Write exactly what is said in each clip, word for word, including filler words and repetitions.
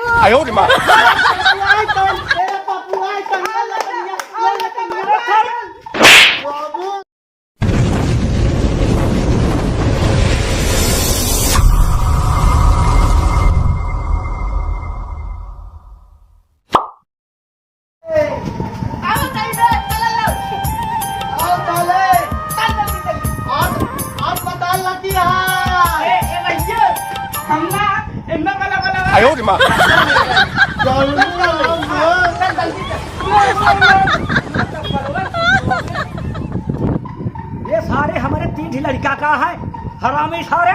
आयो रे माँ। आओ साले, चल जल्दी, चल। आज, आज पता लगी है। ए, ए भैया, हम ना, इन्ना वाला, वाला, वाला। आयो रे माँ। जरूर आऊंगा। चल जल्दी, चल। ये सारे हमारे तीन ही लड़का का है, हरामी सारे।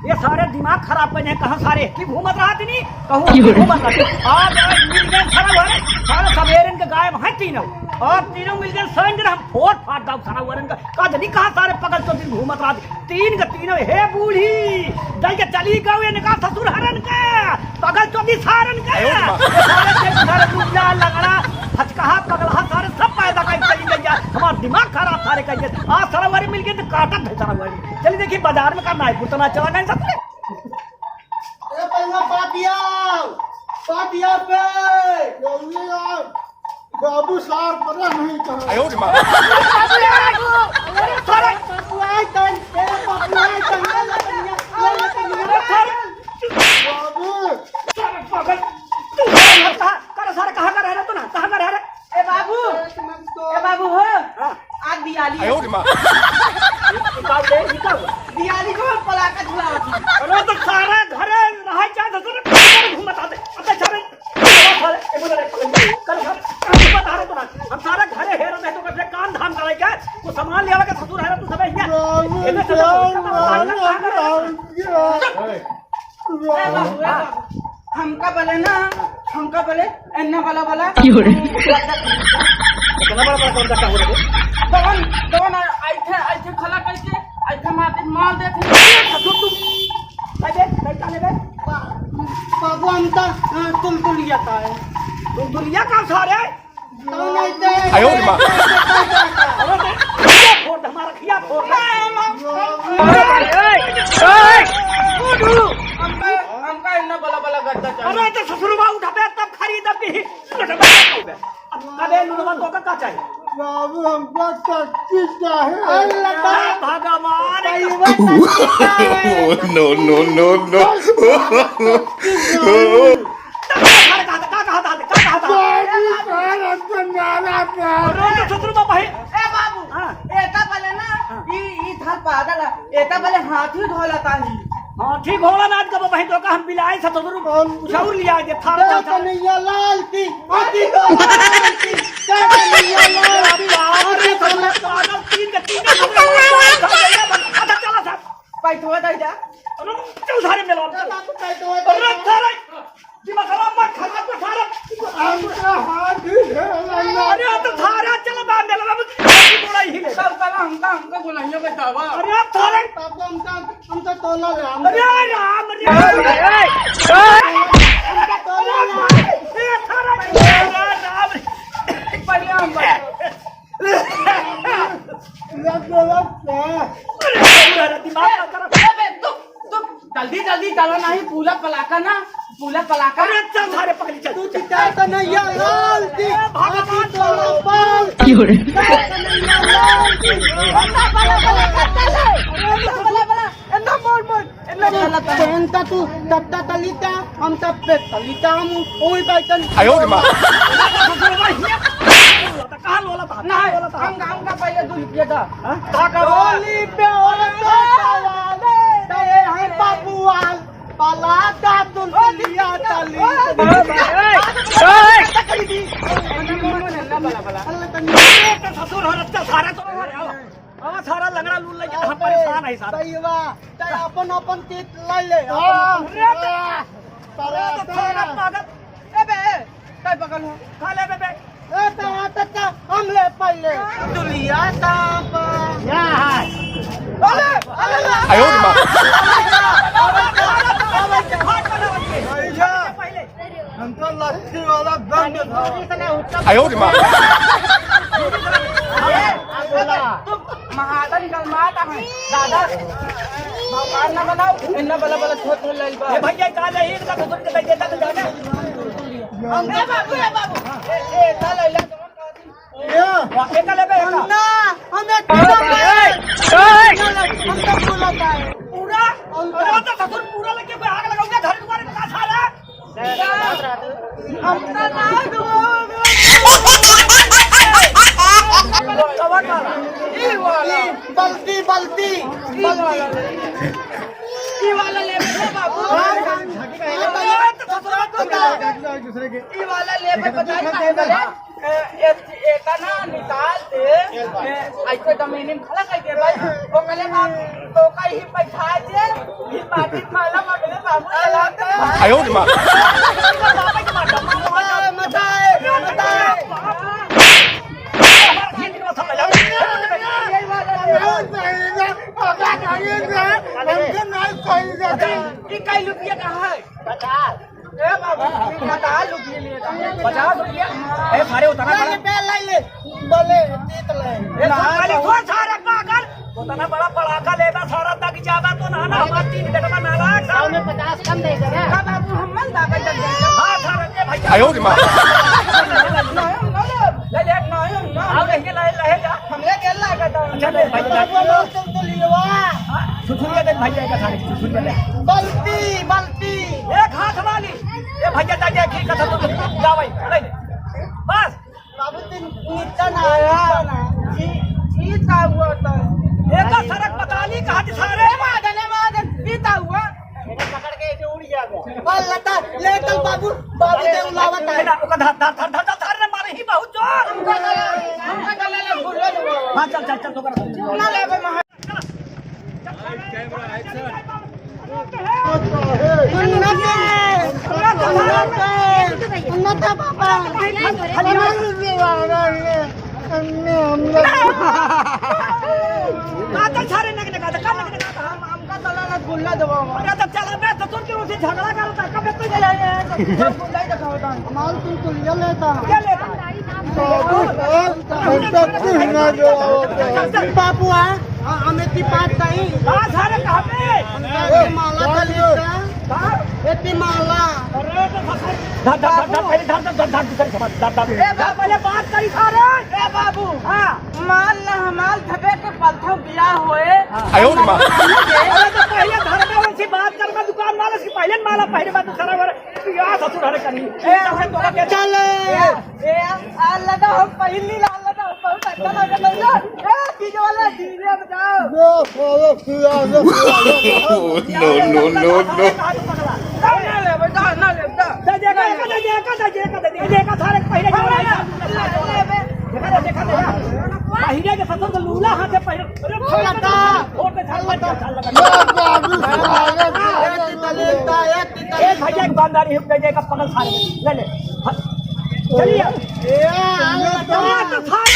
ये सारे दिमाग खराब कर दिए, कहाँ सारे की घूमत रहा थी नहीं, कहूँ की घूमत रहा थी। आज, आज मिल गए सारे, सारे, सारे सबेरन के गायब हैं तीनों, और तीनों मिल गए साइन कर हम फोड़ फाड़ दाव सारा वरन का। का जनी कहाँ सारे पगल चोदी घूमत रहा थी, तीन के तीनों। हे बूढ़ी, दल के चली गऊ इनका ससुर हरन का, पगल चोदी सारन का। आयो रे माँ। सारे के सारे लुल्ला लगड़ा, हचकहा पगलहा सारे सब पैदा कर चली गई यार। हमार दिमाग खराब सारे कर दिए। आज सारा वरी मिल गए तो काटत है सारा वरी। चलिए देखिए बाजार में का नाई पुतना चला गए सब। ए पहला पाटिया, पाटिया पे। जल्दी यार, बाबू सार पता नहीं कहाँ। आयो रे माँ। अरे सारे पपुआई तन, ए पपुआई तन, ले ले तन, ले ले तन, ले ले तन। बाबू। सारे पागल, तू कहाँ, कहाँ, सारे कहाँ का रह रहे तू ना, कहाँ का रह रहे? ए बाबू, ए बाबू हो, हाँ। आज दियाली आयो रे माँ। निकाल दे, निकाल। दियाली को हम पलाका झुलावत ही। अरे तो सारा घरे रहा चाहत हसुर, घूमत आते। अब तो सारे, सारे, ए बोले रे, कर सारे, कर बता रहे तो ना। हम सारा घरे हेर रहे तो कब से काम धाम करे के, वो सामान ले आवे के ससुर है तू सबे हिया। राम, इधर से राम, राम, राम, राम। ए बाबू, ए बाबू, हमका बोले ना, हमका बोले, एन्ने वाला वाला। क्यों रे? इतना बड़ा बड़ा कौन सा हो रे? कौन, कौन आ-, ऐठे, ऐठे खला करके, ऐठे मार दे, मार दे, तू, तू, तू। अबे, बैठा ले बे। बाबू, हम तो, अ, तुलतुलिया का है। तुलतुलिया का सारे? आयो रे माँ। अरे तो खिया फोड़ दे, हमारा खिया फोड़ दे। हमका, हमका इतना बला बला गद्दा चाहिए। अरे तो ससुरवा उठबे तब खरीदब की। अबे लुलवा तो का चाहिए? बाबू हमका टट्टी चाहिए। अल्लाह भगवान। No, no, no, no। का कहत, का कहत, का कहत? बाबू, सार, हमको मारा था। अरे, तो ससुर बाबा है। ए बाबू, हाँ। एता पहले ना, हाँ। ई, ई थाल पागल है। एता पहले हाथी ढोला तानी। हाथी घोड़ा नाच का बाबा है, तो का हम बिलाई ससुर हम उछाउर लिया के थाल जय थाल। कन्हैया लाल की, हाथी तो लाल की, जय कन्हैया लाल की, अरे, हाथी तो लाल की। पागल, तीन के तीन के अच्छा, चला साहब। पैठवा दे जा। अरे, चल सारे मिला। ए बाबू, पैठवा दे अरे, जा। सारे। दिमाग खराब मत, खराब मत, खराब। हमका हाथ भी है, अल्लाह। अरे, तो थारा चल बा, मेला में बोला ही ले। सब साला हमका, हमका बोलाइयो के दावा। अरे, आप थारे। बाबू, हमका, हमका तोला ले, हमका अरे, राम, राम। ए, ए, ए। हमका तोला ले। ए, थारा, राम, राम। पहले हम अबे, तू, तू जल्दी, जल्दी चलो, नहीं, पूरा पलाका ना, पूरा पलाका। अरे, चल, सारे पकड़, चल। तू चिता तो नहीं है, लाल की, ए, भगवान। हाथी तो लाल की। क्यों रे? चिता तो नहीं है, लाल की। बला, बला, बला, बला, बला, बला, बला, बला, बला। एन्ना मोड़, मोड़, एन्ना मोड़। पहनता तू तत्ता तलिता, हम तब पे तलिता, हम ओही बैठन। आयो रे माँ। कहाँ लोला था? नहीं, कहाँ लोला था? हम, हमका पहले दो रुपया दा। हाँ? का करो? डोली पे औरत सवाले, तले हम बबुआल, पलाटा दुल्हनिया तली। ओए, ओए, ओए। एन्ना मोड़, मोड़, एन्ना बला, बला। अल्लाह तनी। ए, तो ससुर हो रखता सारा तो। हाँ, सारा लंगड़ा लूल लगे, हम अबे, परेशान है सारा। सही बा। तै अपन, अपन चीज लै ले, हाँ, अपन, अपन। अरे, अरे, तो सारा पागल। ए बे, तै पागल हो। खा ले बे, बे। ए, तै हाथ तक हम ले पहले। दुनिया का बा। क्या है? अरे, अरे, अरे। आयो रे माँ। पहले। भैया। हम तो लस्सी वाला बंद था। आयो रे माँ। अरे, बोला। तुम महाजन गलमात है, दादा। भगवान ना बनाओ, इन्ना बला बला छोट छोट लाइल बा। ए भैया, का जाई, इनका तो सुन के दे देता तो जाने। हम ए बाबू, ए बाबू। ए, ए, चल, ले, ले, जवन कहा थी। या। वाह, एका लेबे, एका। ना, हम एक पूरा पाए। ए, ए। हम तो पूरा पाए। पूरा? हम तो अरे, तो ससुर पूरा लेके कोई आग लगाऊंगा घर दुआरे में, का साला? हम तो ना दो। कवन वाला? ई वाला। बल्टी, बल्टी, बल्टी। ई वाला लेबे रे बाबू। हाँ, हाँ, हाँ, हाँ, हाँ। ई वाला लेबे, बताई काहे बले? ए, ए, एका ना निकाल दे। ए, ऐसे जमीनी में खड़ा कर दे भाई। ओकरे बाद तो कहीं बैठा दे। ई माटी माला मगले बाबू चला दे। आयो रे माँ। मत आए, मत आए। ई कई रुपया का है? पचास। ए बाबू, ई बता, लुटिए लिए था। पचास रुपया? ए, सारे उतना ले, बड़ा ले, ले, ले, ले। बोले, जीत ले। ए, ना, सारे बहुत। थोड़ा सारा का अगर उतना बड़ा पड़ाका लेता, सारा तक ज्यादा तो ना, ना, हमारे तीन गटवा ना लाख। सामने पचास कम दे दे ना। का बाबू, हम मल दाबे जब दे दे। हाँ, सारे के भाई। आयो रे माँ। नहीं, हम ना ले। ले, ले, नहीं, हम ना। आओ, ले, ले, ले, ले, जा। हमरे के लागत है। अच्छा, ले, भाई, बाबू, हम तो, तो लियवा। हाँ, सुथुरिया दे, भाई, आएगा सारे, सुथुरिया दे। बल्टी, बल्टी। एक हाथ वाली। ए भैया, जा, जा, की कथा तो जा भाई, ले ले। बस। बाबू, तीन नीचा ना, नीचा ना। जी, जी, का हुआ था? ए तो सड़क बताली कहाँ थी सारे? ए, मादन, ए, मादन, ई का हुआ? पकड़ के ऐसे उड़ गया। और लता, ले चल बाबू, बाबू दे उलावत है। ए ना, ओका धर, धर, धर, धर, धर, धर रे, मारे ही बहुत जोर। हमका चला, हमका चला, ले, भूल जा। हाँ, चल, चल, चल, तो कर। ना ले, भाई, महा- काता छारे नक नक आता, हम, हमका तला ना गुल्ला देवा। अरे तो चला बे, तो तुम क्यों से झगड़ा करता? कब तो गया है? तो गुल्ला ही दिखाओ तो। माल तुम तो लिया लेता। क्या लेता? बाबू, हम तो कुछ ना देवा। बाबू, हाँ? हाँ, हम इतनी बात नहीं। हाँ, सारे कहाँ पे? हम तो ये माला का लेता। हाँ? इतनी माला। अरे, तो धर, धर, धर, धर, पहले धर, धर, धर, धर, धर, धर, धर। ए बाबू, पहले बात करी सारे। ए बाबू। हाँ। माल ना हमाल धबे के पलथौ बियाह होए। हाँ। आयो रे माँ। अरे, तो पहले धर में वैसी बात कर, मैं दुकान वाले से पहले माला पहले बात सारा वर। या ससुर हरे करी। ए, हम तो के चले। ए, आ लगा हो, पहली ला लगा हो, बहुत अच्छा लगा भैया। ए, डीजे वाला, डीजे बजाओ। No, no, no, no। ना ले, बेटा, ना ले, बेटा। दे दे का, दे दे का, दे दे का, दे दे का, सारे पहले जो ना ले, ले, ले, बे। देखा, देखा, देखा। पहले के ससुर के लूला हाथे पहले। अरे, छोड़ दे, छोड़ दे, छोड़ दे। ए, बाबू, सारे, ए, भैया, एक बांधारी है, दे दे का, पकड़ सारे। ले ले। चलिए। ए, आ, आ, तो सारे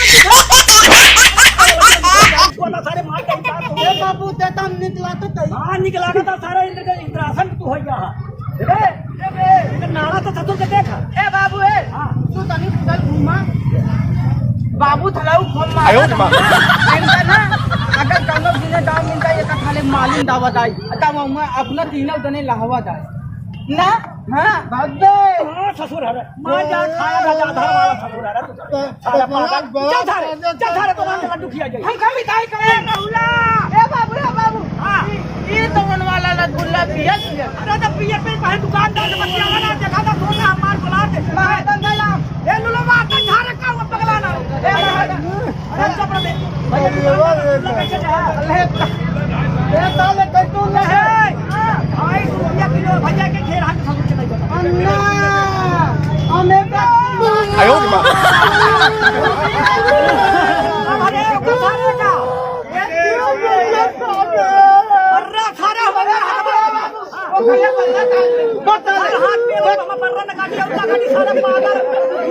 सारे मार के उतार दो। ए बाबू, ते तम निकला तो तई। हाँ, निकला तो सारा इंद्र के इंद्रासन तू हो गया। ए, ए, ए, नाड़ा तो ससुर के देखा। ए बाबू, ए, हाँ। तू तनी उधर घूमा। बाबू थलाऊ घूम मार। आयो रे माँ। इनका ना, अगर कौनो दिने दाव मिलता, ये का खाली मालूम दावत आई। तब हम अपना तीनों जने लहवा जाए। ना? हाँ, भाग दे। हाँ, ससुर हरे। मार जा, खाया जा, जा, धर वाला ससुर हरे। साला पागल। चल सारे, चल सारे, तो नाम लड्डू खिया जाए। हम कभी ताई करे। ए, बहुला। ए, बाबू, ए, बाबू। हाँ। ई, ई तो मन वाला रसगुल्ला पिया लिया। अरे, तो पिए पे पहले दुकानदार से बतियावा ना, देखा था, सोना हमार बुला दे। मार दंडा ला। ए, लुलो मार, तो झारे का हुआ पगला ना। ए, मार। अरे, चुप रह बे। भैया, दुकान में कैसे जा? ले, ले, ताले कटू ले। ए, ढाई सौ रुपया किलो भैया के घेर हाथ में चलाई जाता। अन्ना, हमें तो आयो रे माँ। अरे, ओ सारे का। ये क्यों बोल रहा है? अरे, सारे हो गए। बता ले। हर हाथ पे वो हम बर्रा ने काट लिया, उसका काटी सारा पागल। ए,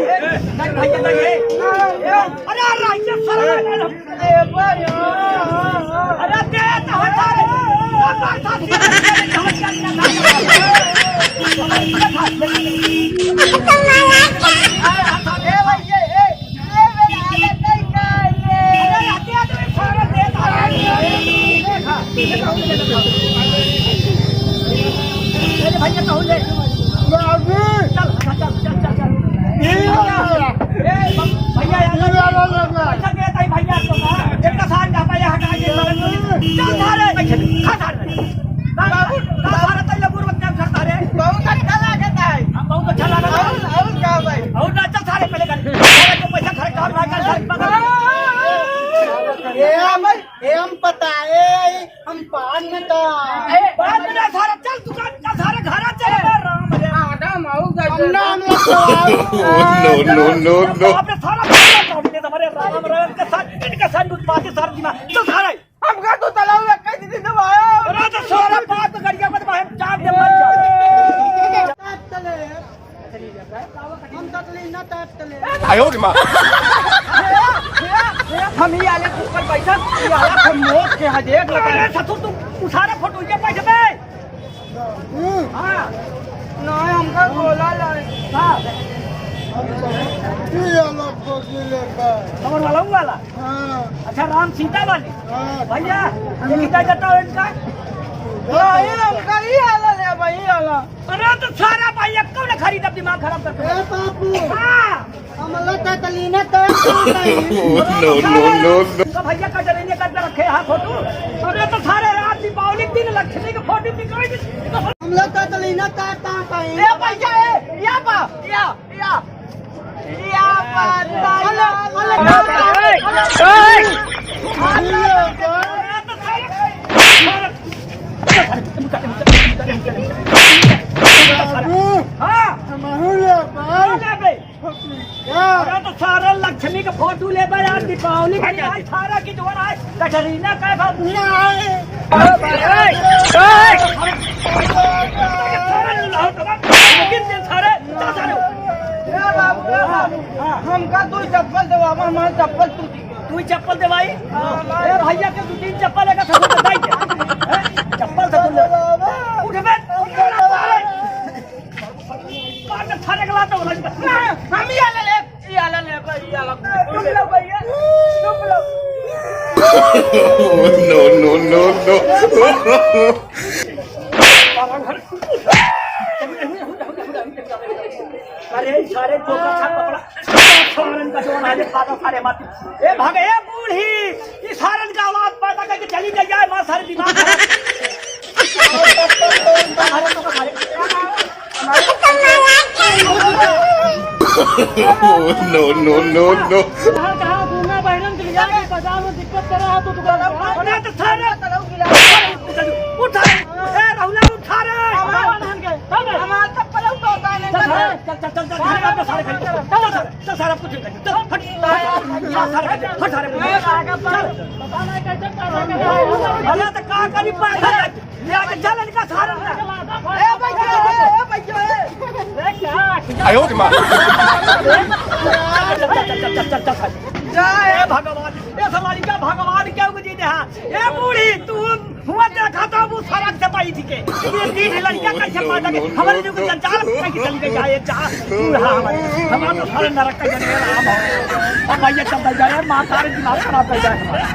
नहीं भैया, नहीं, ए। ए, अरे, अरे, ऐसे सारा अरे, दे, तो हटा दे। ए, भैया, ए, ए, अरे भैया, कहूँ ले। बाबू। चल, चल, चल, चल, चल। नाम लग गया। No, no, no, no। बाप रे, सारा काम दे दे, हमारे राम राम के साथ, इनके साथ उत्पाती सारा दिमाग। तो सारे हमका तो तलाव में कई दिन दबाया। अरे तो सारा बात तो गड़िया मत बाहर चाप दे, मर जा। ताप तले। हम ततली ना ताप तले। आयो रे माँ। हम ही आले ऊपर बैठा, ये आला हम मौत के हदेक लगा। अरे ससुर, तू उठारे फोटो ये बैठ बे। हाँ। नहीं, हमका गोला लाए। हाँ। ये अलग खोज लेता। कमर वाला, वो वाला? हाँ। अच्छा, राम सीता वाली? हाँ। भैया, ये कितना जाता हो इनका? नहीं, हमका ही आला ले भाई, आला। अरे तो सारा भाई, एक कौन खरीद, अब दिमाग खराब करते? ए बाबू। हाँ। हमला ततलीना तैर करता है। No, no, no, no। तो भैया का जमीन करके रखे हैं फोटो। अरे तो सारे रात दीपावली के दिन लक्ष्मी के फोटो दिखाई दे। हमला ततलीना तैर करता है। ए भैया, ए, या बा, या, या। या बा, अरे, अरे, अरे, अरे, अरे, हाँ। माहौल है भाई। अरे तो सारे लक्ष्मी के फोटो लेबे यार, दीपावली के आज सारा की जोर आज कटरीना का बाबू। नहीं। अरे भाई, ए, ए। सारे लाओ तो बाबू, लेकिन दिन सारे, जा सारे। ए बाबू, ए बाबू, हाँ। हमका तू चप्पल देवा, हमार चप्पल तू दी। तू ही चप्पल देवाई? हाँ, ए भैया के दो तीन चप्पल है का सब बताई दे। हैं? चप्पल से तू ले। उठ बे। मार के थारे के लात होला। हम ही आला ले, ई आला ले, ई आला। तुम लोग भैया, तुम लोग। No, no, no, no। अरे, सारे को अच्छा कपड़ा, सारन का जोन आज पाता सारे माती। ए, भाग, ए, बूढ़ी, ई सारन का आवाज पैदा करके चली गई है, मार सारे दिमाग खराब। अरे, तो हमारे No, no, no, no। कहाँ, कहाँ घूमे बहिरन के लिया के बाजार में दिक्कत करे है तो दुकान पे। अरे तो सारे उठा। ए, राहुला उठा रे। हमार चप्पल उठा है। चल, चल, चल, चल, चल, चल, सारे खड़े। चल, चल, चल, सारे कुछ नहीं। चल, हट, हट, सारे खड़े। हट, सारे कुछ नहीं। चल। अरे तो का करी पागल। ले आके चल इनका सारन का। ए भैया, ए भैया, ए। आयो रे माँ। चल, चल, चल, चल, चल, चल, चल। जय भगवान। ए सवारी का भगवान क्या बुझी दे, हाँ। ए बूढ़ी, तू हुआ देखा था वो सड़क से पाई थी के। ये तीन लड़कियाँ कैसे पैदा के? हमारे जो कुछ जंजाल कैसे चली गई है, ये जहाँ तू रहा हमारे। हमारा तो सारे नरक का जन्म है, राम हो। अब भैया चल जाए, माँ सारे दिमाग खराब कर जाए हमारा।